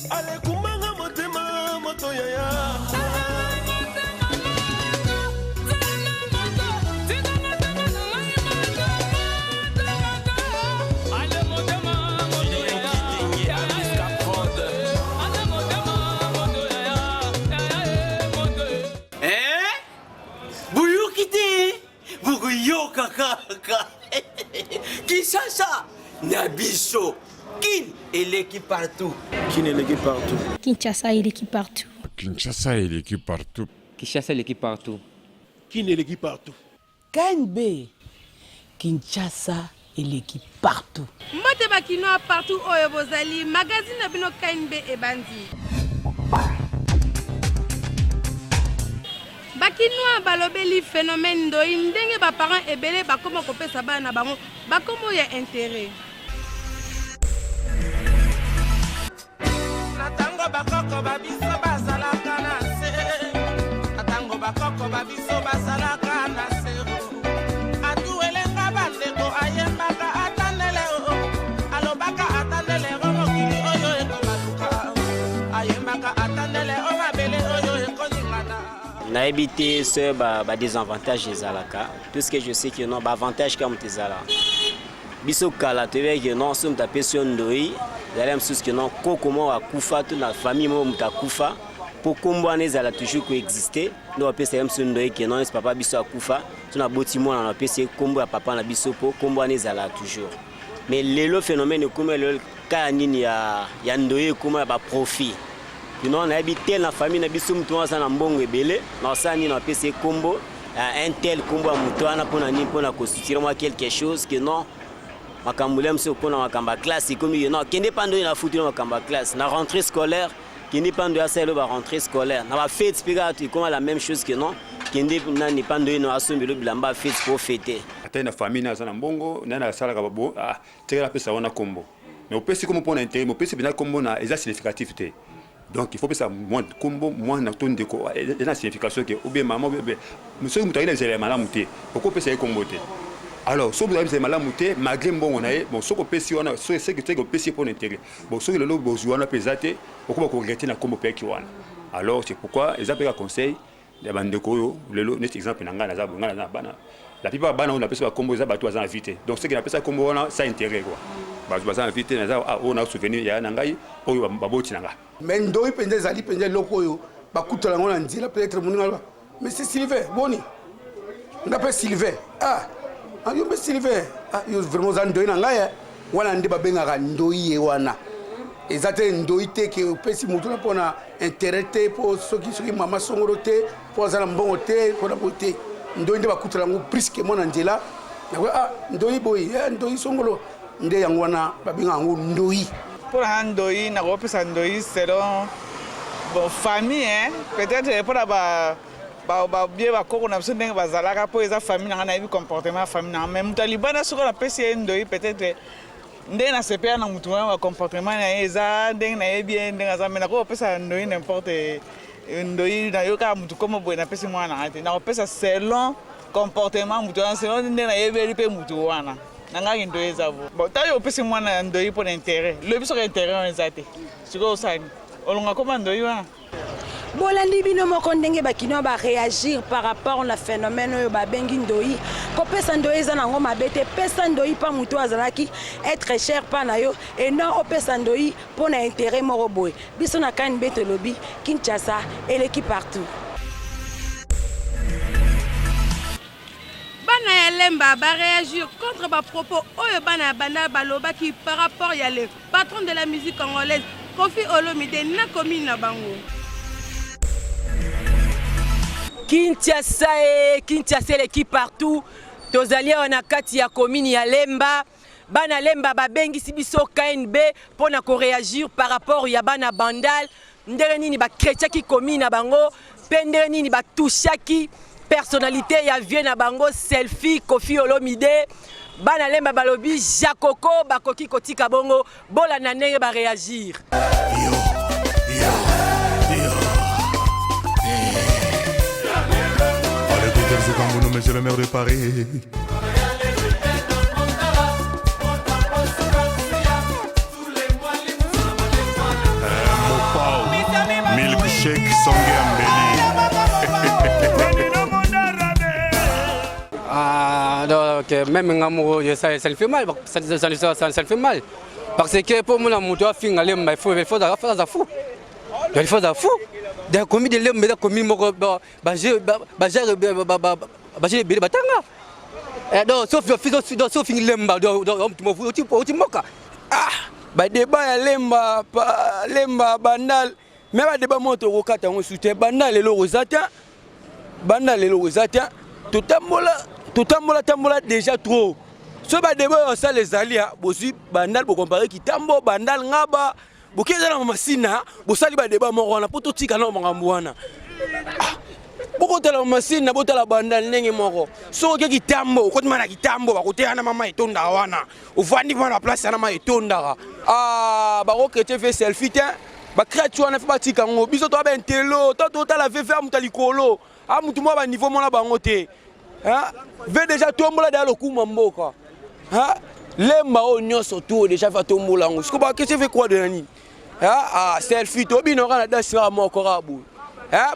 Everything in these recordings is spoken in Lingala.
Alekumbanga motema moto yaya. Eh? Boyoki te bokoyoka kaka Kinshasa na biso Kin eleki partout. Kin eleki partout. Kinshasa eleki partout. Kinshasa eleki partout. Kinshasa eleki partout. Kin eleki partout. KNB Kinshasa eleki partout. Mbote ba kinois partout oyo bozali, magazine na bino KNB ebandi. Ba kinois balobeli phenomène ndoyi ndenge ba parents ebele bakoma kopesa bana na bango bakombo ya interet. Na tango bakoko ba biso bazalaka na se Na tango bakoko ba biso bazalaka na se Atu elenga bandeko ayembaka ata ndele o Alobaka ata ndele o mokili oyo ekobaluka Ayembaka ata ndele o mabele oyo ekoningana Nayebi te soki ba, ba désavantages ezalaka. Tout ce que je sais que non, ba avantages kaka moto ezalaka. Biso kala toyebaki que non, soki moto apesi yo ndoyi, ezali ya mosusu que non, koko moko akufa to na famille moko moto akufa, mpo kombo wana ezala toujours ko exister, nde bapesa ye mosusu ndoyi que non, papa biso akufa, to naboti mwana napesi ye kombo ya papa na biso mpo kombo wana ezala toujours. Mais lelo phénomène ekoma lelo kaya nini ya, ya ndoyi ekoma ya ba profit. Kino nayebi te na famille na biso moto wana aza na mbongo ebele, na osala nini, napesi ye kombo un tel kombo ya moto wana mpona nini, mpona kosoutire mwa quelque chose que non makambo lia mosusu mpona makambo ya classe ekomi que non kende mpa ndoyi na futi na makambo ya classe na rentrée scolaire kende mpa ndoyi asalelo ba rentrée scolaire na bafete mpe kaka ekoma la même chose que non kende nani mpa ndoyi no asombelo bilamba ya fete mpo fete. Ata na famille na aza na mbongo nani asalaka bo ah tikala apesa wana kombo mais opesi kombo mpona intérêt mais opesi mpenza kombo na eza significatif te. Donc il faut pesa kombo mwana to ndeko eza na signification ke ou bien mama ou bien soki moto ayei na bizaleli ya malamu te okopesa ye kombo te. Alors soki moto ayei na bizaleli malamu te malgré mbongo na ye bon soki opesi wana soki opesi ye mpona intérêt bon soki lelo bozwi wana mpe eza te okoma koregrete na kombo opeyaki wana. Alors c'est pourquoi eza mpe ka conseil ya bandeko oyo lelo neti exemple na ngai naza boye ngai naza na bana la plupart bana oyo napesa bakombo eza bato baza na vie te donc soki napesa kombo wana sa intérêt quoi bato baza na vie te naza ah, oyo na souvenir ya na ngai oyo baboti na ngai. Mais ndoyi mpenza ezali mpenza eloko oyo bakutana yango na nzela peut-être moninga aloba mais c'est Sylvain boni nga mpe Sylvain ah, ah yo mpe Sylvain ah, yo vraiment oza ndoyi na ngai eh. Wana nde babengaka ndoyi ye wana eza te ndoyi te ke opesi motu na mpona interet te mpo soki soki mama songolo te mpo aza na mbongo te mpona boye te ndoyi nde bakutela yango brusquement na nzela nakoya ah ndoyi boye eh, ndoyi songolo nde yango wana babengaka yango ndoyi. Mpo na nga ndoyi nakopesa ndoyi selon bon famille hein peut-être mpo na ba ba ba bien bakoko na biso ndenge bazalaka mpo eza famille na nga nayebi comportement ya famille na nga mais moto ya libanda soki napesi ye ndoyi peut-être ndenge nasepela na motu wana ba comportement na ye eza ndenge nayebi ye ndenge aza mais nakoki kopesa ndoyi n'importe ndoyi nayo kaka motu komo boye napesi mwana na ngai te nakopesa selon comportement motu wana selon ndenge nayebeli mpe motu wana na ngai ndoyi eza bo bon ntango opesi mwana ya ndoyi mpo na intérêt lobi soki intérêt wana eza te sikoyo osali olonga koma ndoyi wana. Bolandi bino moko ndenge ba kinois ba reagir par rapport na phenomène oyo babengi ndoyi. Kopesa ndoyi eza nango mabe te, pesa ndoyi pa moto oyo azalaki etre cher pa na yo et non opesa ndoyi mpo na interet moko boye. Biso na KNB tolobi Kinshasa eleki partout. Bana ya Lemba ba reagir contre ba propos oyo bana ya Bandal balobaki par rapport ya le patron de la musique congolaise Koffi Olomide na commune na bango. Kinshasa e Kinshasa eleki partout tozali awa na kati ya commune ya Lemba bana Lemba babengisi biso KNB mpo na koreagir par rapport ya bana Bandal ndenge nini bakretiaki commune na bango mpe ndenge nini batouchaki personnalité ya vieux na bango selfie Koffi Olomide bana Lemba balobi Jacoco bakoki kotika bongo bolanda ndenge ba réagir. Yo, yo, yo. Allez, Peter Zukambono, monsieur le maire de Paris. Mopao Milkshake songe ya mbeli. Ah, donc, même nga moko, ça, ça lui fait mal, ça, ça, ça, ça, ça lui fait mal. Parce que pour moi, moto afinga lemba, il faut aza fou. Il faut aza fou. Da commune de lemba, da commune moko, ba ba ba ba ba ebele batanga. Eh, donc sauf donc sauf lemba, donc donc oti mboka. Ah, ba débat ya lemba, pa, lemba bandal. Mais ba débat moko tokokata yango su te banda lelo oza te banda lelo oza te totambola totambola tambola déjà trop so badébat oyo osala ezali ya bozwi bandal bocomparer kitambo bandal ngaba boki eza na masina bosali badébat moko wana mpo totika na makambo wana. Ah, bokotala masina botala bandal ndenge moko. Soki oke kitambo okotima na kitambo bakoteya na mama etondaka wana ovandi mwa na place wana ma etondaka. Ah, bakochrétien fe selfie te bacréature wana fe batika yango biso toya bentelo to totala ve fe amuta likolo amutu mwa baniveau mona bango te ve déjà tombola deya lokumu mboka lemba oyo nyonso to déjà fe atombola yango siko bakese fe croix de na nini. Ah, selfie tobina kaka na dasi kaka moko kaka boye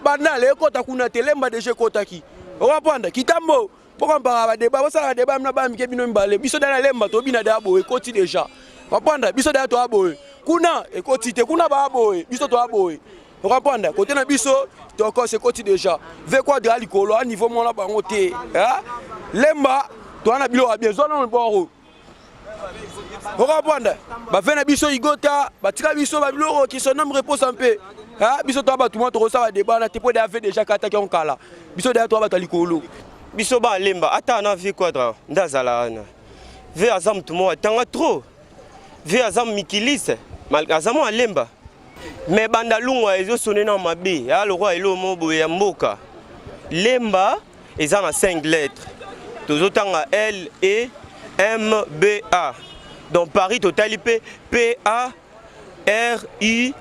bandala ekota kuna te lemba déjà ekotaki okapanda kitambo bokampaka badébat bosala badébat na bamike bino mibale biso da na lemba tobina deya boye ekoti déjà comprendre biso deya toya boye kuna ekoti te kuna baya boye biso toya boye comprendre kote na biso tokos ekoti déjà ve quadra likolo a niveau mona bango te lemba toya na biloko ya bien zwa nano boro okomprendre bave na biso igota batika biso babiloko qui son homme repose en paix. Biso toya bato mwa tokosala débat na te mpo deya ve déjà kataki yango kala biso deya toya bato ya likolo. Biso balemba ata na vie quadra nde azala wana ve aza motu moko atanga trop ve aza mikiliste aza mwa alemba me banda lungwa ezosone na mabe ya lokwa eloko moko boye ya mboka lemba eza na 5 lettres tozotanga L E M B A donc Paris totali mpe P A R I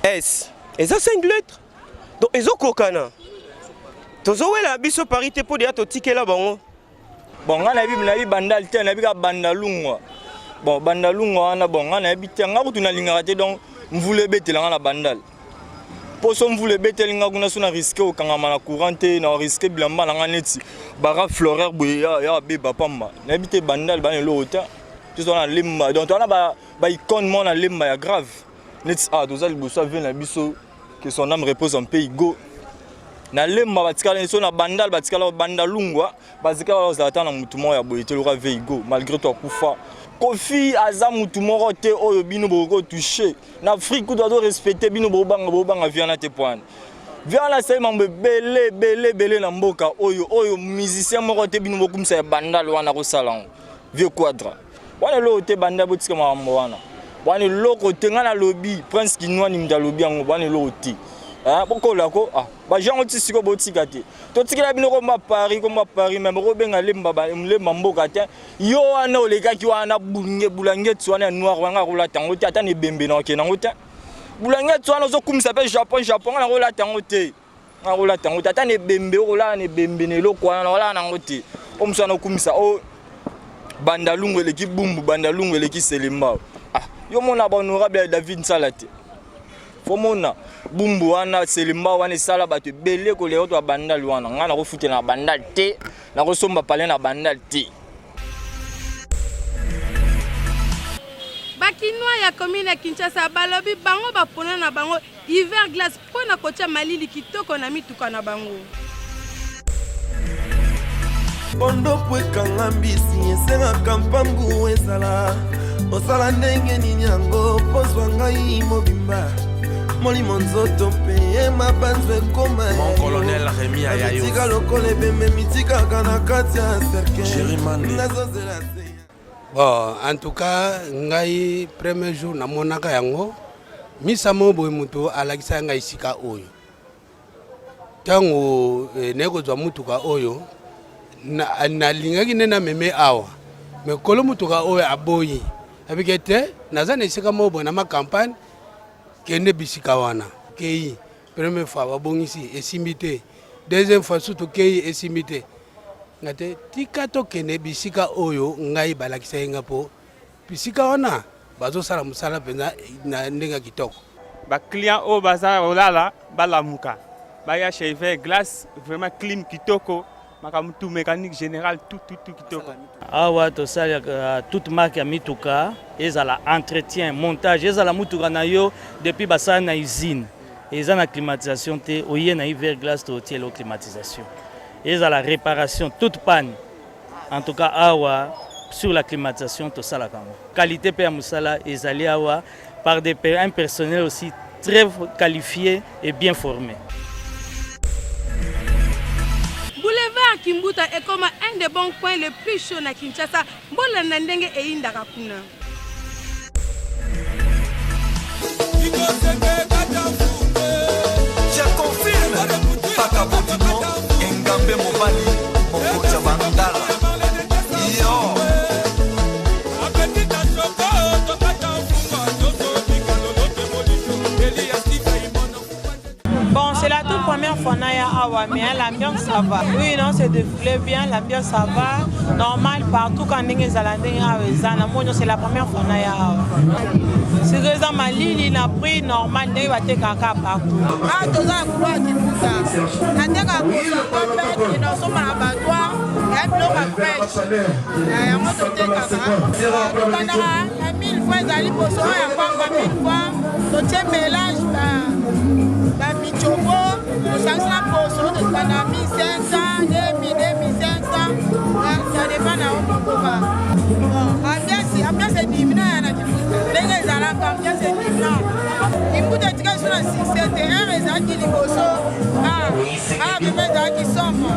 S eza 5 lettres donc ezokokana tozowela biso Paris te mpo deya totikela bango. Bon, ngai nayebi bandal te nayebi kaka banda lungwa. Bon, banda lungwa wana bon ngai nayebi te ngai kutu nalingaka te donc mvula ebetela ngai na bandal mpo so mvula ebeteli ngai kuna so na risque okangama na courant te na risque bilamba na ngai neti bara florer boye ya abeba pamba nayebi te bandal bana eloko te toza na lemba donc towana baicône moko na lemba ya grave neti ah toza liboso ave na biso que son âme repose en paix Igo na lemba batikala so na bandal batikala banda lungwa batikala bazala ata na mutu moko ya boye te loka ve Igo malgré to akufa. Kofi aza mutu moko te oyo bino bokoki kotouche na Afrique kutu azorespecte bino bobanga bobanga viana te poane viana asali mambo ebele ebele ebele na mboka oyo oyo musicien moko te bino bokumisa ya bandal wana kosala yango vieux quadra wana eloko te banda botika makambo wana wana eloko te ngai nalobi prince kinwani moto alobi yango wana eloko te bokola ko bajango ti sikoyo botika te totikela bino komba Paris komba Paris me bokobenga lemba lemba mboka te yo wana olekaki wana bulangeti wana ya noir wana akolata yango te ata na ebembe na okende yango te bulangeti wana ozokumisa mpe Japon Japon nga nakolata yango te nga nakolata yango te ata na ebembe okolala na ebembe na eloko wana nakolala nango te o mosu wana okumisa o bandalungu eleki bumbu bandalungu eleki selemba ah yo mona bahonorable ya David Nsala te fo mona bumbu wana selemba wana esala bato ebele koleka to ya bandal wana ngai nakofutela na bandal te nakosomba pale na bandal te. Bakinois ya commune ya Kinshasa balobi bango bapona na bango hiver glace mpo na kotia malili kitoko na mituka na bango. Bondopo ekanga mbisi esengaka mpambu ezala osala ndenge nini yango pozwa ngai mobimba molimo nzoto mpe mabanzo ekoma Mon colonel Rémi Ayayo. Mitika lokola ebembe mitikaka na kati ya Jerry Mande. cercueil nazozela se. Bon, en tout cas ngai premier jour namonaka yango misa moko boye moto alakisaka ngai esika oyo ntango eh, naye kozwa mutuka oyo nalingaki nde nameme awa me kolo mutuka oyo aboyi abike te naza na esika moko boye na macampagne kende bisika wana kei première fois babongisi esimbi te deuxième fois surtout kei esimbi te nga te tika tokende bisika oyo ngai balakisaki nga mpo bisika wana bazosala mosala mpenza na ndenge ya kitoko. Ba clients oyo baza kolala balamuka baya chez Hiver Glace, vraiment clim kitoko, makambo tout mécanique générale tout tout tout kitoko. Awa tosalaka toute marque ya mituka, ezala entretien, montage, ezala mutuka na yo depuis basala na usine eza na climatisation te, oye na Hiver Glace totiela yo climatisation, ezala réparation toute panne. En tout cas awa sur la climatisation tosalaka yango. Qualité pe ya mosala ezali awa par des, un personnel aussi très qualifié et bien formé. Boulevard Kimbuta ekoma un des bons coins le plus chaud na Kinshasa, bolanda ndenge eyindaka kuna. Je confirme, Paka Bodino, Engambe Mobali, Mokonzi ya Bandala. Yo. Bon, c'est la toute première fois naya awa, mais hein, l'ambiance ça va. Oui, non, c'est défoulé bien, l'ambiance ça va. Normal, partout quand ndenge ezala ndenge awa eza na moni, c'est la première fois naya awa. Sikoyo eza malili na prix normal ndenge batekaka partout. Awa toza na couloir ya Kimbuta. Natekaka poso ngombe, kende osomba na abattoir, ya biloko ya fresh. Yango totekaka. Tobandaka na 1000 francs ezali poso oyo ya pamba 1000 francs. Totie mélange ba ba michobo, tosangisi na poso, tobandaka 1500, 2000, 2500. Ça dépend na yo moko kaka. Bon, ambiance, ambiance edimina ya na Kimbuta. Ndenge ezalaka ambiance edimina. Kimbuta etika biso na succès te. Heure ezalaki liboso. Ah, ah, vraiment ezalaki somo.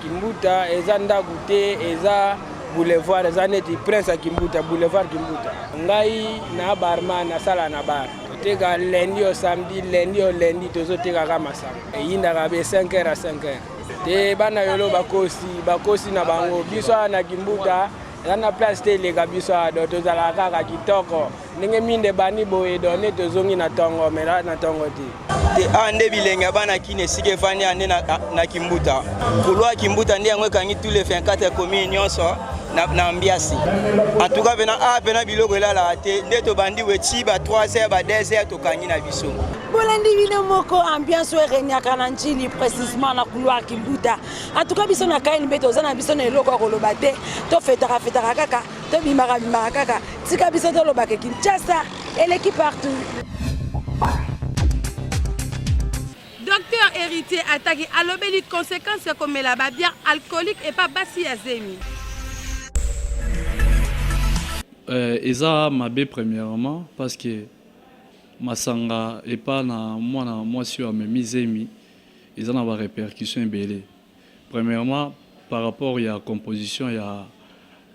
Kimbuta eza ndaku te, eza boulevard, eza neti prince ya Kimbuta, boulevard Kimbuta. Ngai na barman nasala na bar. Toteka lundi au samedi, lundi au lundi tozoteka kaka masanga. Eyindaka be 5 heures à 5 heures. Te bana yolo bakosi, bakosi na bango. Biso awa na Kimbuta eza na place te eleka biso awa, donc tozalaka kaka kitoko. Ndenge minde ebandi boye, donc nde tozongi na tongo, mais na tongo te. Te awa nde bilenge ya bana Kin esika efandi awa nde na, na Kimbuta. Couloir Kimbuta nde yango ekangi tous les 24 communes nyonso na, na ambiance. En tout cas pena awa pena biloko elalaka te nde tobandi we ti ba 3 heures ba 2 heures tokangi na biso. Bolandi bino moko ambiance oyo eregnaka na Ndjili précisément na couloir Kimbuta. En tout cas biso na KNB toza na biso na eloko ya koloba te, tofetaka fetaka kaka, tobimaka bimaka kaka. Tika biso tolobaka Kinshasa eleki partout. Docteur Heritier Ataki alobeli conséquences ya komela ba bière alcoolique epa basi ya zemi. Euh, eza mabe premièrement parce que masanga epa na mwana mwasi oyo amemi zemi eza na ba répercussions ebele. Premièrement par rapport ya composition ya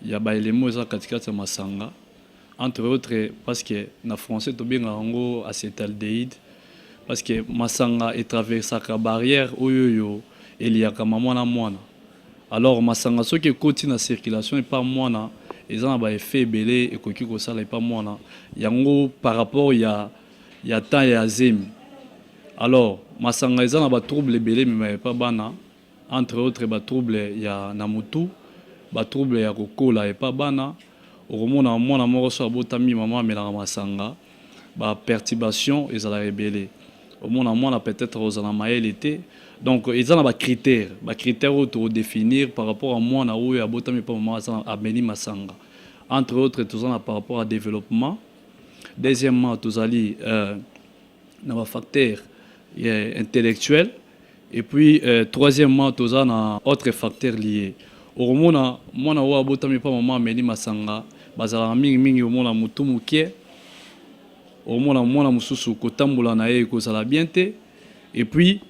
ya ba elements eza katikati ya masanga entre autres parce que na français tobengaka yango acetaldehyde parce que masanga e traversaka barrière oyo oyo eliyaka mama na mwana alors masanga soki ekoti na circulation epa mwana eza na ba effet ebele ekoki kosala epa mwana yango par rapport ya ya temps ya zemi alors masanga eza na ba trouble ebele ememaka epa bana entre autres ba trouble ya na mutu ba trouble ya kokola epa bana okomona mwana moko soki abotami mama amelaka masanga ba perturbation ezalaka ebele omona mwana peut-etre akozala na mayele te donc eza na ba critères ba critères oyo toko definir par rapport ya mwana oyo abotami epa mama aza ameli masanga entre autres toza na par rapport ya developpement deuxièmement tozali euh, na ba facteurs intellectuels et puis euh, troisièmement toza na autre facteur lié okomona mwana oyo abotami mpa mama ameli masanga bazalaka mingi mingi omona motu mokie okomona mwana mosusu kotambola na ye ekozala bien te et puis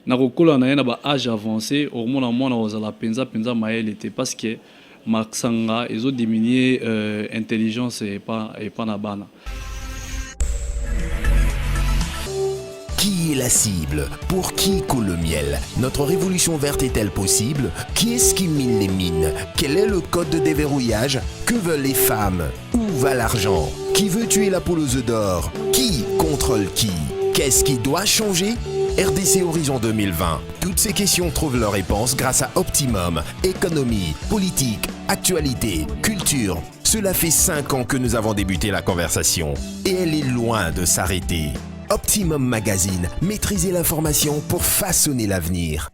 na kokola na ye na ba age avancé okomona mwana kozala mpenza mpenza mayele te parce que masanga ezo diminuer euh, intelligence epa epa na bana. Qui est la cible? Pour qui coule le miel? Notre révolution verte est-elle possible? Qui est-ce qui mine les mines? Quel est le code de déverrouillage? Que veulent les femmes? Où va l'argent? Qui veut tuer la poule aux œufs d'or? Qui contrôle qui? Qu'est-ce qui doit changer? RDC Horizon 2020. Toutes ces questions trouvent leur réponse grâce à Optimum. Économie, politique, actualité, culture. Cela fait 5 ans que nous avons débuté la conversation et elle est loin de s'arrêter. Optimum Magazine, maîtrisez l'information pour façonner l'avenir.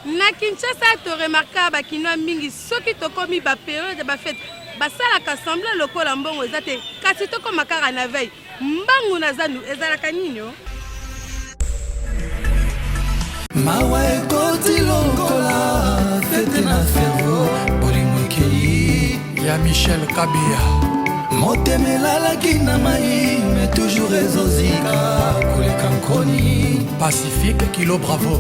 Na Kinshasa to remarka ba kinois mingi soki tokomi ba periode ya ba fete basalaka semblant lokola mbongo eza te kasi tokoma kaka na veille mbangu na zandu ezalaka nini o? Mawa ekoti lokola fete na cerveau bolingo ekei ya Michel Kabeya motema elalaki na mai me toujours ezozika koleka nkoni Pacifique Kilo Bravo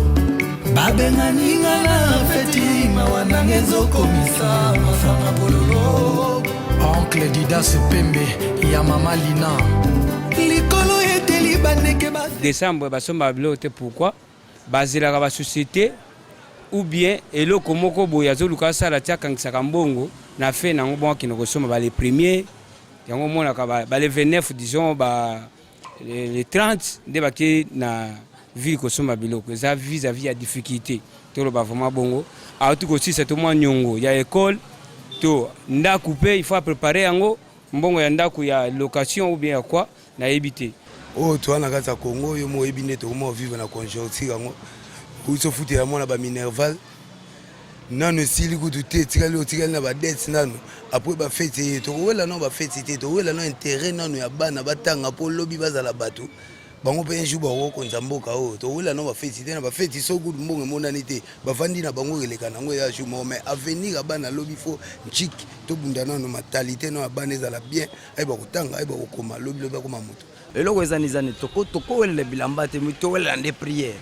babengani nga na feti mawa nanga ezokomisa masanga bololo Oncle Didas Pembe ya mama Lina likolo eteli bandeke ba Decembre basombaka biloko te pourquoi? Bazelaka ba societe ou bien eloko moko boye azoluka asala ti akangisaka mbongo na fin nango bongo akende kosomba ba le premier yango omonaka ba, ba le 29 disons ba le, le 30 nde bake na ville kosomba biloko eza vis à vis ya difficulté toloba vraiment bongo auti kosisa to mwa nyongo ya école to ndako mpe il faut aprepare yango mbongo ya ndako ya location ou bien ya quoi nayebi te. Oyo toza na kati ya Congo yo moko oyebi nde tokoma ko vivre na conjoncture yango outi ofutela mwana ba minerval nanu esili kutu te etikali otikali na ba dette nanu apres ba feti eye tokowela nanu ba feti te tokowela nanu interet nanu ya bana batanga mpo lobi bazala bato bango mpe un jour bakokonza mboka oyo tokowela nanu ba feti te na ba feti so kutu mbongo emonani te bavandi na bango eleka nango eza jour moko mais avenir ya bana lobi fo ncik tobunda nanu mentalite nanu ya bana ezala bien ayeba kotanga ayeba kokoma lobi lobi akoma moto. Eloko eza nini eza nini toko tokowelela bilamba te mais towelela nde prière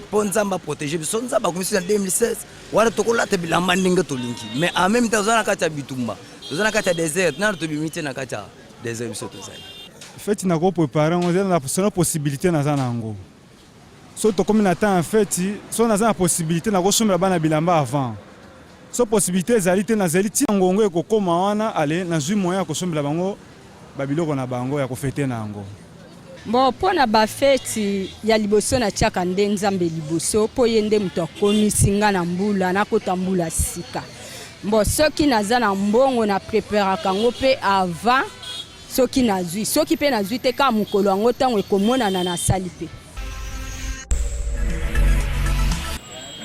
mpo nzambe aprotege biso nzambe akomisi na 2016 wana tokolata bilamba ndenge tolingi mais en même temps toza na kati ya bitumba toza na kati ya desert nano tobimi te na kati ya desert biso tozali feti nako prepare yango eza na selon possibilité naza na yango soki tokomi na temps ya feti soki naza na possibilité nakosombela bana bilamba avant so possibilité ezali te nazali ti ngongo ekokoma wana ale nazwi moyen ya kosombela bango babiloko na bango ya kofete na yango. Bon mpo na bafeti ya liboso natiaka nde Nzambe liboso mpo ye nde moto akomisi nga na mbula nakota mbula sika. Bon soki naza na mbongo na preparaka yango mpe avant soki nazwi, soki mpe nazwi te kaka mokolo yango ntango ekomonana nasali mpe.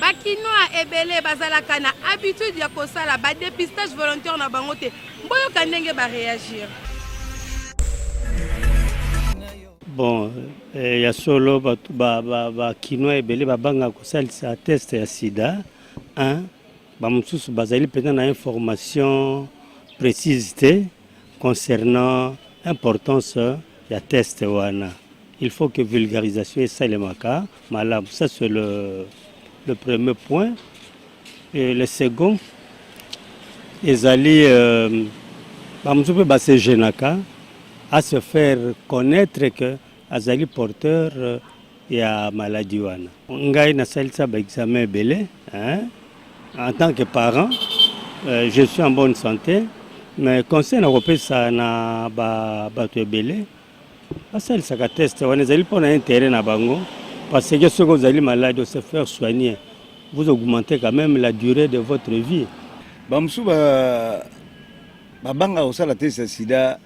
Ba kinois ebele bazalaka na habitude ya kosala ba depistage volontaire na bango te. Boyoka ndenge ba reagir. Bon, eh, ya solo bato ba, ba, ba kinois ebele babangaka kosalisa test ya sida 1 bamosusu bazali mpenza na information précise te concernant importance ya test wana. Il faut que vulgarisation esalemaka malamu. Ça c'est le, le premier point. Et le second ezali euh, bamosusu mpe ba se gênaka à se faire connaître que azali porteur euh, ya maladie wana. Ngai nasalisa ba examen ebele hein? En tant que parent euh, je suis en bonne santé mais conseil nakopesa na ba bato ebele basalisaka test wana ezali mpo na intérêt na bango parce que soki ozali malade ose faire soigner vous augmentez quand même la durée de votre vie. Bamosusu babangaka kosala test ya sida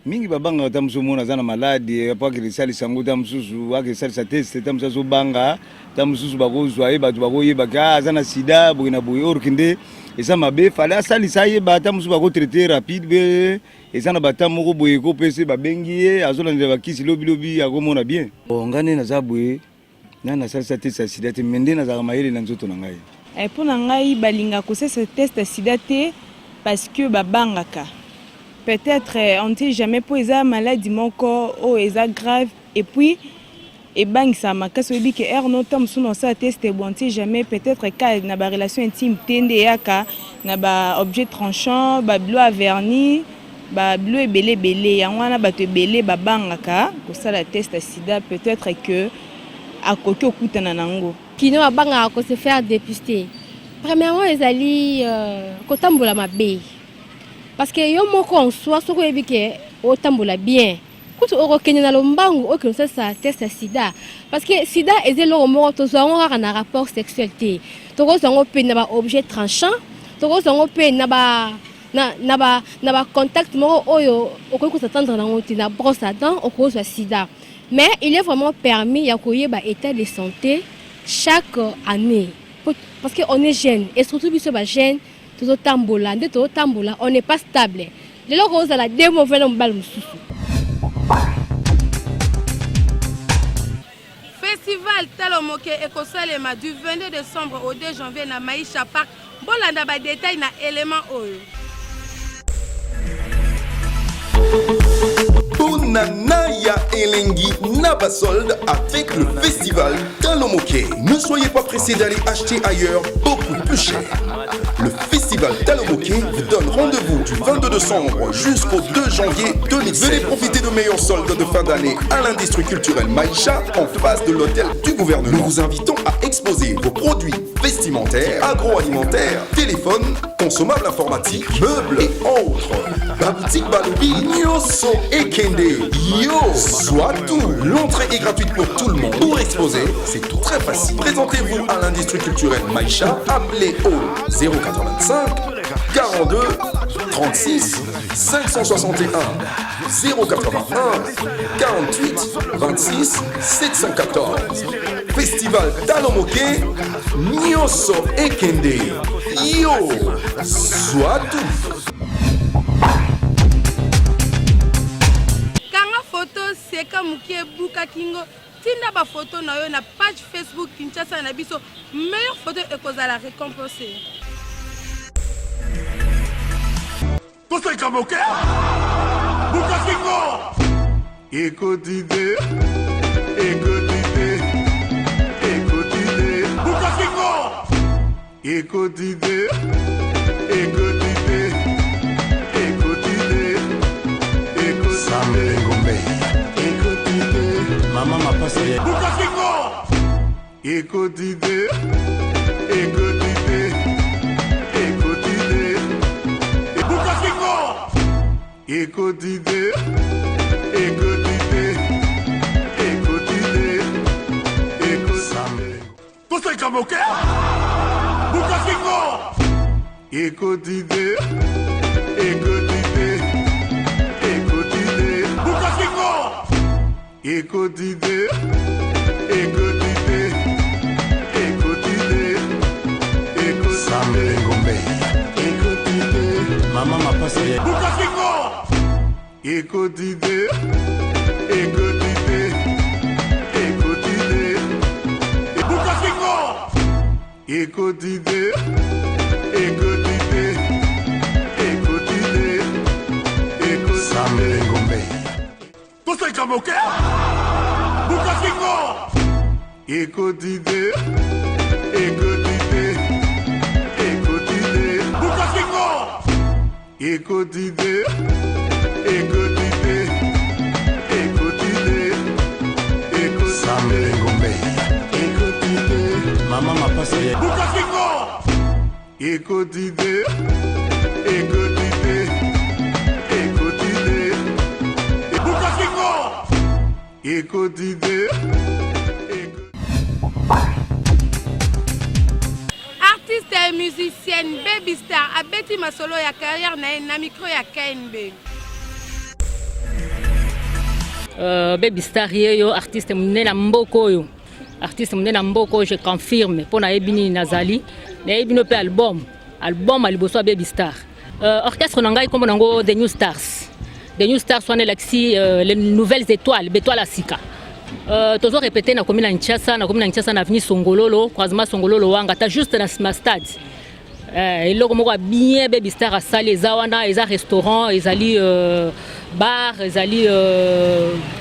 mingi babangaka ta mosusu omona aza na maladi po akende esalisa yango ta mosusu akende esalisa test ta mosusu azobanga ta mosusu bakozwa ye bato bakoyeba ke ah, aza na sida boye na boye orke nde eza mabe fale asalisa ayeba ta mosusu bakotraite rapide be eza na bata moko boye ekopese babengi ye azolandela bakisi lobilobi akomona bien. Bon, ngai nde naza boye Nani nasalisa test ya sida te mais nde nazalaka mayele na nzoto na ngai. Eh pona ngai balingaka kosalisa test ya sida te parce que babangaka peut etre on ne sait jamais po eza maladi moko oyo eza grave et puis ebangisaka makasi oyebi ke heure no tango mosusu na osala test bon on ne sait jamais peut etre cas na ba relation intime te nde eyaka na ba objet tranchant ba bilo ya vernis ba bilo ebele ebele yango wana bato ebele babangaka kosala test ya sida peut etre que akoki okutana na yango. Kino babangaka ko se faire depister. Premièrement ezali kotambola mabe parce que yo moko en soi soki oyebi ke otambola bien kutu okokende na lombangu okende kosalisa test ya sida parce que sida eza eloko moko tozwa yango kaka na rapport sexuel te tokozwa yango mpe na ba objet tranchant tokozwa yango mpe na ba. Na, na ba, na ba contact moko oyo okoki ko s'attendre nango te, na brosse à dents okozwa sida. Mais il est vraiment permis ya koyeba état de santé chaque année. Parce que on est jeune et surtout biso ba jeune tozotambola nde tozotambola, on n'est pas stable. Lelo kozala deux mauvais na mobali mosusu. Festival Talo Moke ekosalema du 22 décembre au 2 janvier na Maisha Park. Bolanda ba détails na élément oyo. Bonana ya elengi na ba solde avec le festival Talomoke. Ne soyez pas pressés d'aller acheter ailleurs beaucoup plus cher. Le festival Talomoke vous donne rendez-vous du 22 décembre jusqu'au 2 janvier 2007. Venez profiter de meilleurs soldes de fin d'année à l'industrie culturelle Maïcha en face de l'hôtel du gouvernement. Nous vous invitons à exposer vos produits vestimentaires, agroalimentaires, téléphones, consommables informatiques, meubles et autres. Ba boutique balobi, nyonso ekende, yo, soit tout. L'entrée est gratuite pour tout le monde. Pour exposer, c'est tout très facile. Présentez-vous à l'industrie culturelle Maïcha, appelez au 085 42 36 561 081 48 26 714. Festival Talomoke, nyonso ekende, yo, soit tout. Kanga photo, seka moke, buka kingo, tinda ba photo na yo na page Facebook Kinshasa na biso, meilleure photo ekozala récompensée. Toseka moke, buka kingo. Ekoti te, ekoti te, ekoti te, buka kingo. Ekoti te, ekoti te, ekoti te, ekoti Sam Ngombe. Ekoti te, Mama mapasa ya buka kingo. Ekoti te, ekoti te, ekoti te, buka kingo. Ekoti te, ekoti te, ekoti te, ekoti te. Toseka moke, buka kingo. Ekoti te, ekoti te, ekoti te, buka kingo. Ekoti te, ekoti te, ekoti te, ekoti Sam te. Ngombe. Ekoti te, Mama mapasa ya buka kingo. Ekoti te, ekoti te, ekoti te, buka kingo. Ekoti te, ekoti te, ekoti te, ekoti Sam te. Ngombe. Toseka moke, buka kingo. Ekoti te, ekoti te, ekoti te, buka kingo. Ekoti te, ekoti te, ekoti te, ekoti Sam te. Ngombe. Ekoti te, Mama mapasa ya buka kingo. Ekoti te, ekoti te, ekoti te, buka kingo. Ekoti te. Artiste et musicienne Baby Star abeti masolo ya carrière na ye na micro ya KNB. Baby Star yeyo artiste monene na mboka oyo, artiste monene na mboka oyo, je confirme mpo nayebi nini nazali, nayebi bino mpe album ya liboso ya Baby Star. Orchestre na ngai nkombo nango The New Stars. The New Stars wana elakisi les nouvelles étoiles, betoile ya sika. Tozo répété nakomi na Kinshasa, nakomi na Kinshasa na avenue Songololo, croisement Songololo wanga ta juste na nsima stade. Eloko moko ya bien Baby Star asali eza wana, eza restaurant, ezali bar, ezali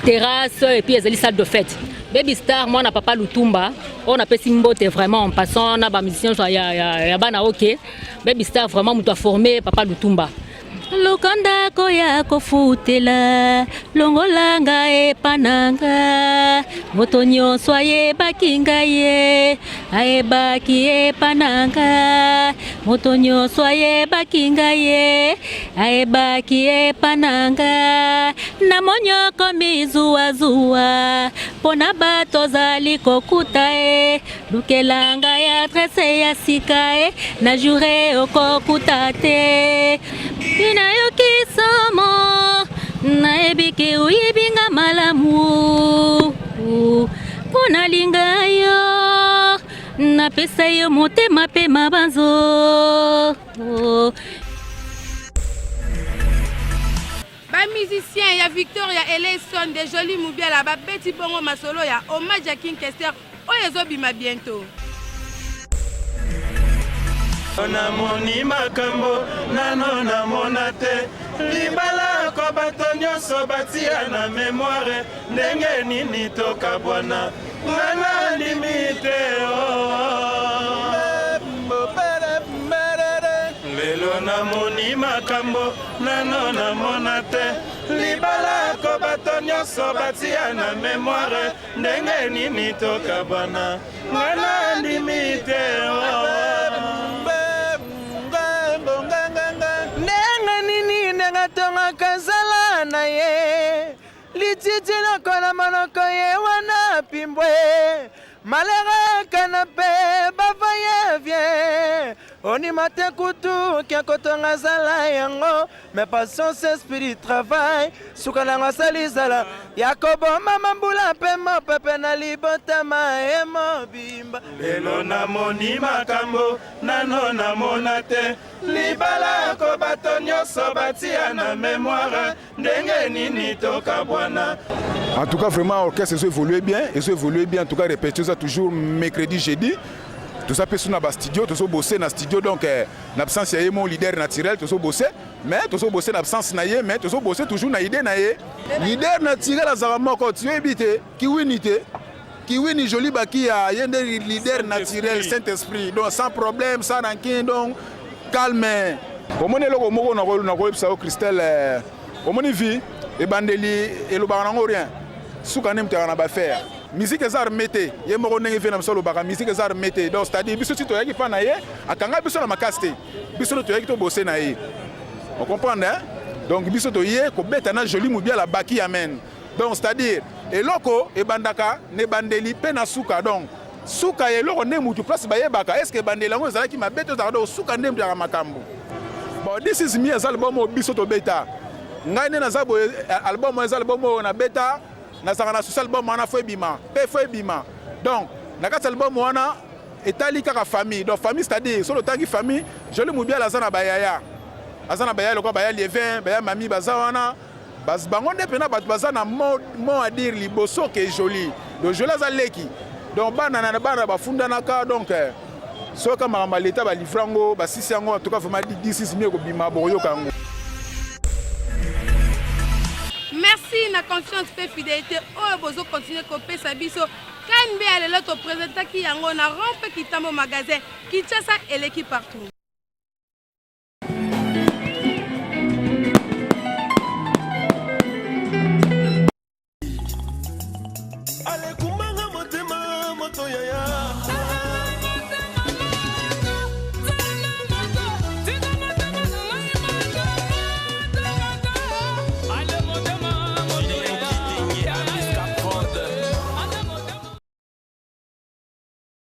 terrasse et puis ezali salle de fête. Baby Star mwana papa Lutumba oyo napesi mbote vraiment en passant na bamusicien ya bana. Ok, Baby Star vraiment moto aformé papa Lutumba. Luka ndako ya kofutela, longola ngai epa na nga. Moto nyonso ayebaki ngai ye, ayebaki epa na nga. Moto nyonso ayebaki ngai ye, ayebaki epa na nga. Namoni okomi zuwazuwa mpo na bato ozali kokuta ye. Lukela ngai adresse ya sika e na jure okokuta te. Nayoki somo, nayebi ke oyebi nga malamu. Mpo nalinga yo, napesa yo motema mpe mabanzo. Ba musiciens ya Victoria Eleison de Jolie Mubiala babeti bongo masolo ya hommage ya King Kester oyo ezobima bientôt. Namoni makambo nano namona te, libala ko bato nyonso batia na memoire, ndenge nini tokabwana, nga nandimi te oh. Lelo namoni makambo nano namona te, libala ko bato nyonso batia na memoire, ndenge nini tokabwana, nga nandimi te oh. Ndenge nini ndenge atongaka zala na ye, lititi lokola monoko ye wana pimbwe malere kanape bavaye vie onima te kutu ke kotonga zala yango mais patience esprit travail suka nango asali zala ya koboma mambula mpe mopepe na libotama ye mobimba. Lelo namoni makambo nano namona te, libala ko bato nyonso batia na memoire, ndenge nini tokabwana. En tout cas, vraiment, orchestre ezo évolué bien, ezo évolué bien. En tout cas, répétition ça toujours mercredi, jeudi. Tout ça peut na ba studio, tout ça bosser na studio. Donc, na absence ya mon leader naturel, tout ça bosser. Mais tout ça bosser na absence na ye, mais tout ça bosser toujours na idée na ye. Leader naturel azaka moko, tu évite qui winite. Kiwini Joli Bakia, ye nde leader naturel, Saint-Esprit. Donc sans problème, sans rancune, donc calme. Omoni eloko moko nakoyebisa yo Christelle, omoni vie ebandeli elobaka nango rien, suka nde moto yaka na bafaire. Musique eza armé te, ye moko ndenge vie na biso alobaka musique eza armé te. Donc c'est-à-dire biso si toyaki mpa na ye, akanga biso na makasi te, biso nde toyaki tobose na ye. On comprend hein? Donc biso toye kobeta na Joli Mubiala Baki amen. Donc c'est-à-dire eloko ebandaka na ebandeli pe na suka. Donc suka ya eloko nde mutu place bayebaka est-ce que ebandeli yango ezalaki mabe to ezalaka, donc suka nde mutu yaka makambo. Bon, This Is Me eza album oyo biso tobeta. Ngai nde naza boye, album oyo eza album oyo nabeta, nazalaka na souci album wana fo ebima pe fo ebima. Donc na kati ya album wana etali kaka famille. Donc famille, c'est-à-dire soki otangi famille, Joli Mubiala aza na bayaya, aza na bayaya lokola baya Lievin, baya Mami baza wana. Bas bango nde pena bato baza na mot mot à dire liboso ke Joli. Donc Joli aza leki. Donc bana na bana bafundanaka, donc soki makambo ya leta ba livre yango, basisi yango, en tout cas vraiment 16 mieux kobima bokoyoka yango. Merci na confiance pe fidélité oyo bozo continuer kopesa biso. KNB ya lelo to presentaki yango na Rompe Kitambo magasin Kinshasa eleki partout. Alekumbanga motema moto yaya.